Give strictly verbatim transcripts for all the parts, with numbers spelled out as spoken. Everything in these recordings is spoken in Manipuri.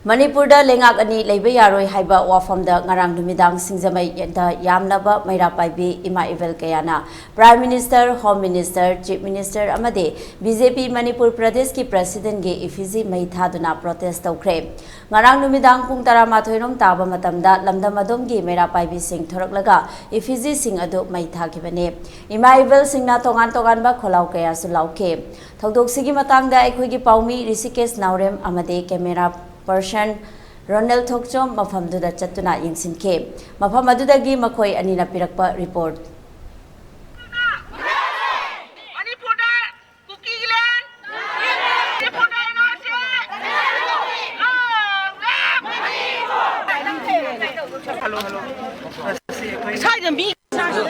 ꯃꯅꯤꯄꯨꯔꯗ ꯂꯩꯉꯥꯛ ꯑꯅꯤ ꯂꯩꯕ ꯌꯥꯔꯣꯏ ꯍꯥꯏꯕ ꯋꯥꯐꯝꯗ ꯉꯔꯥꯡ ꯅꯨꯃꯤꯗꯥꯡ ꯁꯤꯡꯖꯃꯩꯗ ꯌꯥꯝꯂꯕ ꯃꯩꯔꯥ ꯄꯥꯏꯕꯤ ꯏꯃꯥ ꯏꯕꯦꯜ ꯀꯌꯥꯅ Prime Minister, Home Minister, Chief Minister ꯑꯃꯗꯤ B J P ꯃꯅꯤꯄꯨꯔ ꯄ꯭ꯔꯗꯦꯁꯀꯤ Presidentꯒꯤ effigy ꯃꯩ ꯊꯥꯗꯨꯅ protest ꯇꯧꯈ꯭ꯔꯦ꯫ ꯉꯔꯥꯡ ꯅꯨꯃꯤꯗꯥꯡ ꯄꯨꯡ ꯇꯔꯥꯃꯥꯊꯣꯏ ꯔꯣꯝ ꯇꯥꯕ ꯃꯇꯝꯗ ꯂꯝꯗꯝ ꯑꯗꯣꯝꯒꯤ ꯃꯩꯔꯥ ꯄꯥꯏꯕꯤꯁꯤꯡ ꯊꯣꯔꯛꯂꯒ effigyꯁꯤꯡ ꯑꯗꯨ ꯃꯩ ꯊꯥꯈꯤꯕꯅꯤ꯫ ꯏꯃꯥ ꯏꯕꯦꯜꯁꯤꯡꯅ ꯇꯣꯉꯥꯟ ꯇꯣꯉꯥꯟꯕ ꯈꯣꯜꯂꯥꯎ ꯀꯌꯥꯁꯨ ꯂꯥꯎꯈꯤ꯫ ꯊꯧꯗꯣꯛꯁꯤꯒꯤ ꯃꯇꯥꯡꯗ ꯑꯩꯈꯣꯏꯒꯤ ꯄꯥꯎꯃꯤ ꯔꯤꯁꯤꯀꯦꯁ ꯅꯥꯎꯔꯦꯝ ꯑꯃꯗꯤ camera person ꯔꯣꯅꯦꯜ ꯊꯣꯛꯆꯣꯝ ꯃꯐꯝꯗꯨꯗ ꯆꯠꯇꯨꯅ ꯌꯦꯡꯁꯤꯟꯈꯤ꯫ ꯃꯐꯝ ꯑꯗꯨꯗꯒꯤ ꯃꯈꯣꯏ ꯑꯅꯤꯅ ꯄꯤꯔꯛꯄ report꯫ ꯃꯅꯤꯄꯨꯔꯗ ꯀꯨꯀꯤꯒꯤ land, ꯃꯅꯤꯄꯨꯔꯗ N R C, long live! ꯁ꯭ꯋꯥꯏꯗ ꯃꯤ ꯍꯧꯖꯤꯛ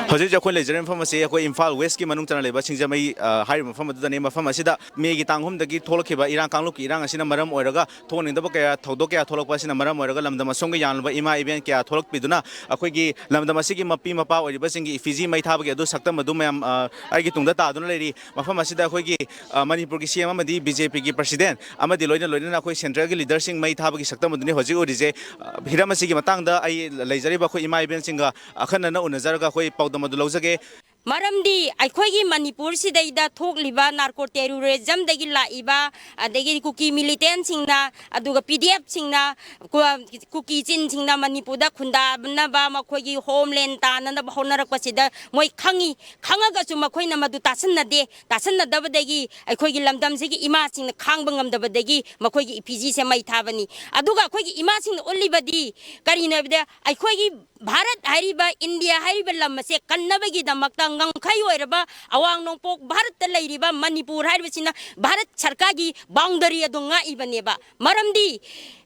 ꯍꯧꯖꯤꯛ ꯑꯩꯈꯣꯏ ꯂꯩꯖꯔꯤꯕ ꯃꯐꯝ ꯑꯁꯤ ꯑꯩꯈꯣꯏ ꯏꯝꯐꯥꯜ Westꯀꯤ ꯃꯅꯨꯡ ꯆꯟꯅ ꯂꯩꯕ ꯁꯤꯡꯖꯃꯩ, ꯑ, ꯍꯥꯏꯔꯤꯕ ꯃꯐꯝ ꯑꯗꯨꯗꯅꯤ꯫ ꯃꯐꯝ ꯑꯁꯤꯗ Mayꯒꯤ ꯇꯥꯡ ꯑꯍꯨꯝꯗꯒꯤ ꯊꯣꯛꯂꯛꯈꯤꯕ ꯏꯔꯥꯡ, ꯀꯥꯡꯂꯨꯞꯀꯤ ꯏꯔꯥꯡ ꯑꯁꯤꯅ ꯃꯔꯝ ꯑꯣꯏꯔꯒ ꯊꯣꯛꯍꯟꯅꯤꯡꯗꯕ ꯀꯌꯥ, ꯊꯧꯗꯣꯛ ꯀꯌꯥ ꯊꯣꯛꯂꯛꯄ ꯑꯁꯤꯅ ꯃꯔꯝ ꯑꯣꯏꯔꯒ ꯂꯝꯗꯝ ꯑꯁꯣꯝꯒꯤ ꯌꯥꯝꯂꯕ ꯏꯃꯥ ꯏꯕꯦꯟ ꯀꯌꯥ ꯊꯣꯛꯂꯛꯄꯤꯗꯨꯅ ꯑꯩꯈꯣꯏꯒꯤ ꯂꯝꯗꯝ ꯑꯁꯤꯒꯤ ꯃꯄꯤ ꯃꯄꯥ ꯑꯣꯏꯔꯤꯕꯁꯤꯡꯒꯤ effigy ꯃꯩ ꯊꯥꯕꯒꯤ ꯑꯗꯨ ꯁꯛꯇꯝ ꯑꯗꯨ ꯃꯌꯥꯝ, ꯑ, ꯑꯩꯒꯤ ꯇꯨꯡꯗ ꯇꯥꯗꯨꯅ ꯂꯩꯔꯤ꯫ ꯃꯐꯝ ꯑꯁꯤꯗ ꯑꯩꯈꯣꯏꯒꯤ, ꯑ, ꯃꯅꯤꯄꯨꯔꯒꯤ C M ꯑꯃꯗꯤ B J Pꯒꯤ President ꯑꯃꯗꯤ ꯂꯣꯏꯅ ꯂꯣꯏꯅꯅ ꯑꯩꯈꯣꯏ centreꯒꯤ leaderꯁꯤꯡ ꯃꯩ ꯊꯥꯕꯒꯤ ꯁꯛꯇꯝ ꯑꯗꯨꯅꯤ ꯍꯧꯖꯤꯛ ꯎꯔꯤꯁꯦ꯫ ꯑ, ꯍꯤꯔꯝ ꯑꯁꯤꯒꯤ ꯃꯇꯥꯡꯗ ꯑꯩ ꯂꯩꯖꯔꯤꯕ ꯑꯩꯈꯣꯏ ꯏꯃꯥ ꯏꯕꯦꯟꯁꯤꯡꯒ ꯑꯈꯟꯅꯅ ꯎꯅꯖꯔꯒ ꯑꯩꯈꯣꯏ ꯄꯥꯎꯗꯝ ꯑꯗꯨ ꯂꯧꯖꯒꯦ꯫ ꯃꯔꯝꯗꯤ ꯑꯩꯈꯣꯏꯒꯤ ꯃꯅꯤꯄꯨꯔꯁꯤꯗꯩꯗ ꯊꯣꯛꯂꯤꯕ narco terrorismꯗꯒꯤ ꯂꯥꯛꯏꯕ, ꯑꯗꯒꯤ ꯀꯨꯀꯤ militantꯁꯤꯡꯅ, ꯑꯗꯨꯒ P D Fꯁꯤꯡꯅ, ꯀꯨ-, ꯀꯨꯀꯤ ꯆꯤꯟꯁꯤꯡꯅ ꯃꯅꯤꯄꯨꯔꯗ ꯈꯨꯟꯗꯥꯅꯕ, ꯃꯈꯣꯏꯒꯤ homeland ꯇꯥꯅꯅꯕ ꯍꯣꯠꯅꯔꯛꯄꯁꯤꯗ ꯃꯣꯏ ꯈꯪꯉꯤ꯫ ꯈꯪꯉꯒꯁꯨ ꯃꯈꯣꯏꯅ ꯃꯗꯨ ꯇꯥꯁꯟꯅꯗꯦ꯫ ꯇꯥꯁꯟꯅꯗꯕꯗꯒꯤ ꯑꯩꯈꯣꯏꯒꯤ ꯂꯝꯗꯝꯁꯤꯒꯤ ꯏꯃꯥꯁꯤꯡꯅ ꯈꯥꯡꯕ ꯉꯝꯗꯕꯗꯒꯤ ꯃꯈꯣꯏꯒꯤ effigyꯁꯦ ꯃꯩ ꯊꯥꯕꯅꯤ꯫ ꯑꯗꯨꯒ ꯑꯩꯈꯣꯏꯒꯤ ꯏꯃꯥꯁꯤꯡꯅ ꯎꯠꯂꯤꯕꯗꯤ ꯀꯔꯤꯅꯣ ꯍꯥꯏꯕꯗ, ꯑꯩꯈꯣꯏꯒꯤ ꯚꯥꯔꯠ ꯍꯥꯏꯔꯤꯕ, ꯏꯟꯗꯤꯌꯥ ꯍꯥꯏꯔꯤꯕ ꯂꯝ ꯑꯁꯦ ꯀꯟꯅꯕꯒꯤꯗꯃꯛꯇ ꯉꯝꯈꯩ ꯑꯣꯏꯔꯕ ꯑꯋꯥꯡ ꯅꯣꯡꯄꯣꯛ ꯚꯥꯔꯠꯇ ꯂꯩꯔꯤꯕ ꯃꯅꯤꯄꯨꯔ ꯍꯥꯏꯔꯤꯕꯁꯤꯅ ꯚꯥꯔꯠ ꯁꯔꯀꯥꯔꯒꯤ boundary ꯑꯗꯨ ꯉꯥꯛꯏꯕꯅꯦꯕ꯫ ꯃꯔꯝꯗꯤ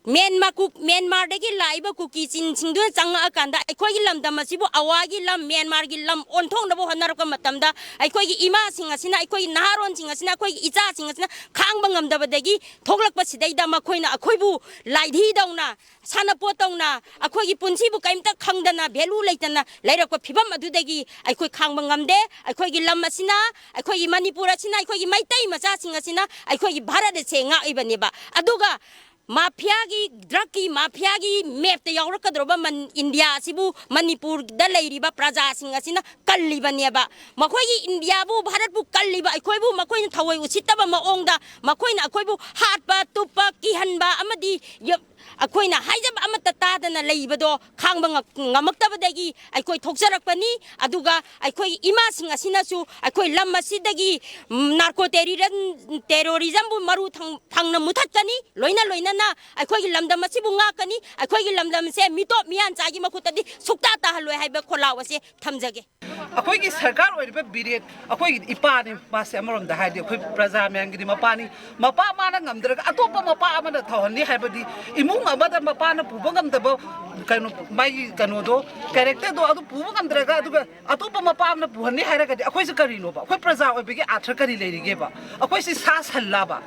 ꯃ꯭ꯌꯥꯟꯃꯥꯔ ꯀꯨ-, ꯃ꯭ꯌꯥꯟꯃꯥꯔꯗꯒꯤ ꯂꯥꯛꯏꯕ ꯀꯨꯀꯤ ꯆꯤꯟꯁꯤꯡꯗꯨꯅ ꯆꯪꯉꯛꯑꯀꯥꯟꯗ ꯑꯩꯈꯣꯏꯒꯤ ꯂꯝꯗꯝ ꯑꯁꯤꯕꯨ ꯑꯋꯥꯒꯤ ꯂꯝ, ꯃ꯭ꯌꯥꯟꯃꯥꯔꯒꯤ ꯂꯝ ꯑꯣꯟꯊꯣꯛꯅꯕ ꯍꯣꯠꯅꯔꯛꯄ ꯃꯇꯝꯗ ꯑꯩꯈꯣꯏꯒꯤ ꯏꯃꯥꯁꯤꯡ ꯑꯁꯤꯅ, ꯑꯩꯈꯣꯏꯒꯤ ꯅꯍꯥꯔꯣꯟꯁꯤꯡ ꯑꯁꯤꯅ, ꯑꯩꯈꯣꯏꯒꯤ ꯏꯆꯥꯁꯤꯡ ꯑꯁꯤꯅ ꯈꯥꯡꯕ ꯉꯝꯗꯕꯗꯒꯤ ꯊꯣꯛꯂꯛꯄꯁꯤꯗꯩꯗ ꯃꯈꯣꯏꯅ ꯑꯩꯈꯣꯏꯕꯨ ꯂꯥꯏꯙꯤꯗꯧꯅ, ꯁꯥꯟꯅꯄꯣꯠꯇꯧꯅ, ꯑꯩꯈꯣꯏꯒꯤ ꯄꯨꯟꯁꯤꯕꯨ ꯀꯔꯤꯝꯇ ꯈꯪꯗꯅ, value ꯂꯩꯇꯅ ꯂꯩꯔꯛꯄ ꯐꯤꯕꯝ ꯑꯗꯨꯗꯒꯤ ꯑꯩꯈꯣꯏ ꯈꯥꯡꯕ ꯉꯝꯗꯦ꯫ ꯑꯩꯈꯣꯏꯒꯤ ꯂꯝ ꯑꯁꯤꯅ, ꯑꯩꯈꯣꯏꯒꯤ ꯃꯅꯤꯄꯨꯔ ꯑꯁꯤꯅ, ꯑꯩꯈꯣꯏꯒꯤ ꯃꯩꯇꯩ ꯃꯆꯥꯁꯤꯡ ꯑꯁꯤꯅ ꯑꯩꯈꯣꯏꯒꯤ ꯚꯥꯔꯠ ꯑꯁꯦ ꯉꯥꯛꯏꯕꯅꯦꯕ꯫ ꯑꯗꯨꯒ ꯃꯥꯐꯤꯌꯥꯒꯤ, ꯗ꯭ꯔꯒꯀꯤ ꯃꯥꯐꯤꯌꯥꯒꯤ ꯃꯦꯞꯇ ꯌꯥꯎꯔꯛꯀꯗꯧꯔꯕ ꯃꯟ-, ꯏꯟꯗꯤꯌꯥ ꯑꯁꯤꯕꯨ ꯃꯅꯤꯄꯨꯔꯗ ꯂꯩꯔꯤꯕ ꯄ꯭ꯔꯖꯥꯁꯤꯡ ꯑꯁꯤꯅ ꯀꯜꯂꯤꯕꯅꯦꯕ꯫ ꯃꯈꯣꯏꯒꯤ ꯏꯟꯗꯤꯌꯥꯕꯨ, ꯚꯥꯔꯠꯄꯨ ꯀꯜꯂꯤꯕ ꯑꯩꯈꯣꯏꯕꯨ ꯃꯈꯣꯏꯅ ꯊꯑꯣꯏ ꯎꯁꯤꯠꯇꯕ ꯃꯑꯣꯡꯗ ꯃꯈꯣꯏꯅ ꯑꯩꯈꯣꯏꯕꯨ ꯍꯥꯠꯄ, ꯇꯨꯞꯄ, ꯀꯤꯍꯟꯕ ꯑꯃꯗꯤ ꯌ-, ꯑꯩꯈꯣꯏꯅ ꯍꯥꯏꯖꯕ ꯑꯃꯠꯇ ꯇꯥꯗꯅ ꯂꯩꯕꯗꯣ ꯈꯥꯡꯕ ꯉ-, ꯉꯝꯃꯛꯇꯕꯗꯒꯤ ꯑꯩꯈꯣꯏ ꯊꯣꯛꯆꯔꯛꯄꯅꯤ꯫ ꯑꯗꯨꯒ ꯑꯩꯈꯣꯏ ꯏꯃꯥꯁꯤꯡ ꯑꯁꯤꯅꯁꯨ ꯑꯩꯈꯣꯏ ꯂꯝ ꯑꯁꯤꯗꯒꯤ, ꯎꯝ, ꯅꯥꯔꯀꯣ ꯇꯦꯔꯤꯔꯟ-, ꯇꯦꯔꯣꯔꯤꯖꯝꯕꯨ ꯃꯔꯨ ꯊꯪ-, ꯊꯪꯅ ꯃꯨꯊꯠꯀꯅꯤ꯫ ꯂꯣꯏꯅ ꯂꯣꯏꯅꯅ ꯑꯩꯈꯣꯏꯒꯤ ꯂꯝꯗꯝ ꯑꯁꯤꯕꯨ ꯉꯥꯛꯀꯅꯤ꯫ ꯑꯩꯈꯣꯏꯒꯤ ꯂꯝꯗꯝꯁꯦ ꯃꯤꯇꯣꯞ ꯃꯤꯌꯥꯟꯆꯥꯒꯤ ꯃꯈꯨꯠꯇꯗꯤ ꯁꯨꯛꯇꯥ ꯇꯥꯍꯜꯂꯣꯏ ꯍꯥꯏꯕ ꯈꯣꯜꯂꯥꯎ ꯑꯁꯦ ꯊꯝꯖꯒꯦ꯫ ꯑꯩꯈꯣꯏꯒꯤ ꯁꯔꯀꯥꯔ ꯑꯣꯏꯔꯤꯕ ꯕꯤꯔꯦꯟ, ꯑꯩꯈꯣꯏꯒꯤ ꯏꯄꯥꯅꯤ ꯃꯥꯁꯦ꯫ ꯑꯃꯔꯣꯝꯗ ꯍꯥꯏꯔꯗꯤ ꯑꯩꯈꯣꯏ ꯄ꯭ꯔꯖꯥ ꯃꯌꯥꯝꯒꯤꯗꯤ ꯃꯄꯥꯅꯤ꯫ ꯃꯄꯥ ꯃꯥꯅ ꯉꯝꯗ꯭ꯔꯒ ꯑꯇꯣꯞꯄ ꯃꯄꯥ ꯑꯃꯅ ꯇꯧꯍꯟꯅꯤ ꯍꯥꯏꯕꯗꯤ, ꯏꯃꯨꯡ ꯑꯃꯗ ꯃꯄꯥꯅ ꯄꯨꯕ ꯉꯝꯗꯕ ꯀꯩꯅꯣ, ꯃꯥꯒꯤ ꯀꯩꯅꯣꯗꯣ, ꯀꯦꯔꯦꯛꯇꯔꯗꯣ ꯑꯗꯨ ꯄꯨꯕ ꯉꯝꯗ꯭ꯔꯒ ꯑꯗꯨꯒ ꯑꯇꯣꯞꯄ ꯃꯄꯥ ꯑꯃꯅ ꯄꯨꯍꯟꯅꯤ ꯍꯥꯏꯔꯒꯗꯤ ꯑꯩꯈꯣꯏꯁꯦ ꯀꯔꯤꯅꯣꯕ? ꯑꯩꯈꯣꯏ ꯄ꯭ꯔꯖꯥ ꯑꯣꯏꯕꯒꯤ ꯑꯥꯔꯊ ꯀꯔꯤ ꯂꯩꯔꯤꯒꯦꯕ? ꯑꯩꯈꯣꯏꯁꯤ ꯁꯥ ꯁꯟꯂꯥꯕ?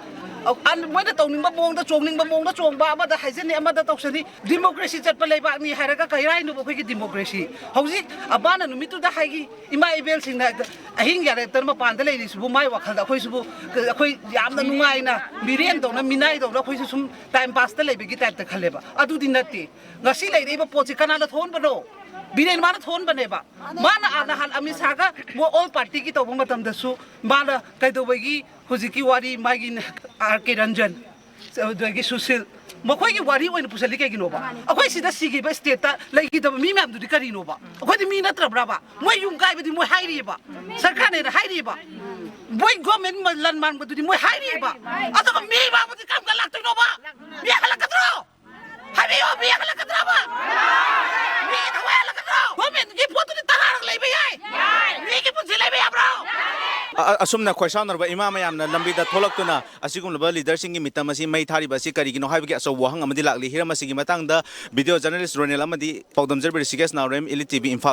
ꯑ-, ꯑꯟ-, ꯃꯣꯏꯅ ꯇꯧꯅꯤꯡꯕ ꯃꯑꯣꯡꯗ, ꯆꯣꯡꯅꯤꯡꯕ ꯃꯑꯣꯡꯗ ꯆꯣꯡꯕ, ꯑꯃꯗ ꯍꯥꯏꯖꯅꯤ, ꯑꯃꯗ ꯇꯧꯁꯅꯤ, ꯗꯤꯃꯣꯀ꯭ꯔꯦꯁꯤ ꯆꯠꯄ ꯂꯩꯕꯥꯛꯅꯤ ꯍꯥꯏꯔꯒ ꯀꯩ ꯍꯥꯏꯅꯣꯕ ꯑꯩꯈꯣꯏꯒꯤ ꯗꯤꯃꯣꯀ꯭ꯔꯦꯁꯤ? ꯍꯧꯖꯤꯛ ꯑꯕꯥꯅ ꯅꯨꯃꯤꯠꯇꯨꯗ ꯍꯥꯏꯈꯤ, ꯏꯃꯥ ꯏꯕꯦꯜꯁꯤꯡꯅ ꯑꯍꯤꯡ ꯌꯥꯔꯦꯛꯇꯅ ꯃꯄꯥꯟꯗ ꯂꯩꯔꯤꯁꯤꯕꯨ ꯃꯥꯏ ꯋꯥꯈꯜꯗ ꯑꯩꯈꯣꯏꯁꯤꯕꯨ, ꯑꯩꯈꯣꯏ ꯌꯥꯝꯅ ꯅꯨꯡꯉꯥꯏꯅ ꯃꯤꯔꯦꯟꯗꯧꯅ, ꯃꯤꯅꯥꯏꯗꯧꯅ ꯑꯩꯈꯣꯏꯁꯨ ꯁꯨꯝ ꯇꯥꯏꯝ ꯄꯥꯁꯇ ꯂꯩꯕꯒꯤ ꯇꯥꯏꯞꯇ ꯈꯜꯂꯦꯕ꯫ ꯑꯗꯨꯗꯤ ꯅꯠꯇꯦ꯫ ꯉꯁꯤ ꯂꯩꯔꯛꯏꯕ ꯄꯣꯠꯁꯤ ꯀꯅꯥꯅ ꯊꯣꯛꯍꯟꯕꯅꯣ? ꯕꯤꯔꯦꯟ ꯃꯥꯅ ꯊꯣꯛꯍꯟꯕꯅꯦꯕ꯫ ꯃꯥꯅ ꯑꯥ ꯅꯍꯥꯟ ꯑꯃꯤꯠ ꯁꯥꯒ ꯃꯣꯏ ꯑꯣꯜ ꯄꯥꯔꯇꯤꯒꯤ ꯇꯧꯕ ꯃꯇꯝꯗꯁꯨ ꯃꯥꯅ ꯀꯩꯗꯧꯕꯒꯤ ꯍꯧꯖꯤꯛꯀꯤ ꯋꯥꯔꯤ ꯃꯥꯒꯤ ꯑꯥꯔ ꯀꯦ ꯔꯟꯖꯟ, ꯑꯗꯨꯗꯒꯤ ꯁꯨꯁꯤꯜ, ꯃꯈꯣꯏꯒꯤ ꯋꯥꯔꯤ ꯑꯣꯏꯅ ꯄꯨꯁꯜꯂꯤ ꯀꯩꯒꯤꯅꯣꯕ? ꯑꯩꯈꯣꯏ ꯁꯤꯗ ꯁꯤꯈꯤꯕ ꯁ꯭ꯇꯦꯠꯇ ꯂꯩꯈꯤꯗꯕ ꯃꯤ ꯃꯌꯥꯝꯗꯨꯗꯤ ꯀꯔꯤꯅꯣꯕ? ꯑꯩꯈꯣꯏꯗꯤ ꯃꯤ ꯅꯠꯇ꯭ꯔꯕ꯭ꯔꯕ? ꯃꯣꯏ ꯌꯨꯝ ꯀꯥꯏꯕꯗꯤ ꯃꯣꯏ ꯍꯥꯏꯔꯤꯑꯕ, ꯁꯔꯀꯥꯔꯅꯦꯅ ꯍꯥꯏꯔꯤꯑꯕ꯫ ꯃꯣꯏ ꯒꯣꯔꯃꯦꯟ ꯂꯟ ꯃꯥꯡꯕꯗꯨꯗꯤ ꯃꯣꯏ ꯍꯥꯏꯔꯤꯑꯕ꯫ ꯑꯗꯨꯒ ꯃꯤ ꯃꯥꯡꯕꯗꯤ ꯀꯔꯝ ꯀꯥꯟ ꯂꯥꯛꯇꯣꯏꯅꯣꯕ? ꯃꯤ ꯍꯜꯂꯛꯀꯗ꯭ꯔꯣ? ꯍꯥꯏꯕꯤꯌꯨ, ꯃꯤ ꯍꯜꯂꯛꯀꯗ꯭ꯔꯕ? ꯃꯤ ꯊꯋꯥꯏ ꯍꯜꯂꯛꯀꯗ꯭ꯔꯣ? ꯒꯣꯔꯃꯦꯟꯒꯤ ꯄꯣꯠꯇꯨꯗꯤ ꯇꯔꯥꯔꯛ ꯂꯩꯕ ꯌꯥꯏ꯫ ꯃꯤꯒꯤ ꯄꯨꯟꯁꯤ ꯂꯩꯕ ꯌꯥꯕ꯭ꯔꯣ? ꯑ-, ꯑ-, ꯑꯁꯨꯝꯅ ꯈꯣꯏꯁꯥꯎꯅꯔꯕ ꯏꯃꯥ ꯃꯌꯥꯝꯅ ꯂꯝꯕꯤꯗ ꯊꯣꯛꯂꯛꯇꯨꯅ ꯑꯁꯤꯒꯨꯝꯂꯕ ꯂꯤꯗꯔꯁꯤꯡꯒꯤ ꯃꯤꯇꯝ ꯑꯁꯤ ꯃꯩ ꯊꯥꯔꯤꯕ ꯑꯁꯤ ꯀꯔꯤꯒꯤꯅꯣ ꯍꯥꯏꯕꯒꯤ ꯑꯆꯧꯕ ꯋꯥꯍꯪ ꯑꯃꯗꯤ ꯂꯥꯛꯂꯤ꯫ ꯍꯤꯔꯝ ꯑꯁꯤꯒꯤ ꯃꯇꯥꯡꯗ ꯚꯤꯗꯤꯑꯣ ꯖꯔꯅꯦꯂꯤꯁ ꯔꯣꯅꯦꯜ ꯑꯃꯗꯤ ꯄꯥꯎꯗꯝꯖꯔꯕ ꯔꯤꯁꯤꯀꯦꯁ ꯅꯥꯎꯔꯦꯝ, ꯏꯂꯤꯠ ꯇꯤ ꯚꯤ, ꯏꯝꯐꯥꯜ꯫